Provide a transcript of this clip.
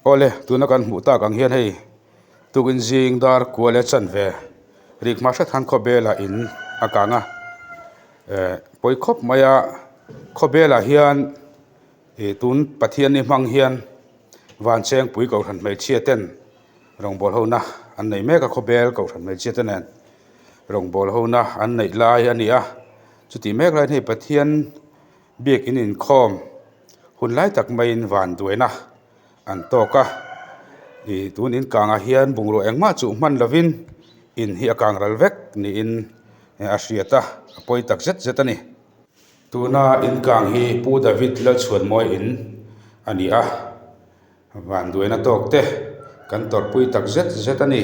Awle, tuna kan hmuh tak ang hian hei tukin zing dar kual leh chanve rik hma hret khan khawbelah in a kang a, eh pawi khawp mai a, khawbelah hian ih tun Pathianni hmang hian Vanchengpui Kohhran hmeichhia ten rawngbâwl hona an nei mek a, khawbel Kohhran hmeichhia te nen rawngbâwl hona an neih lai a ni a, chutih mek laiin hei Pathian Biakin inkhawm hun lai tak maiin van duaina an tawk a, ih tun in kangah hian bungrua engmah chuh hman lovin in hi a kang ral vek niin a hriat a, a pawi tak zet zet a ni. Tuna in kang hi Pu David Lalchhuanmawi in a ni a, van duaina tawk te kan tawrhpui tak zet zet a ni.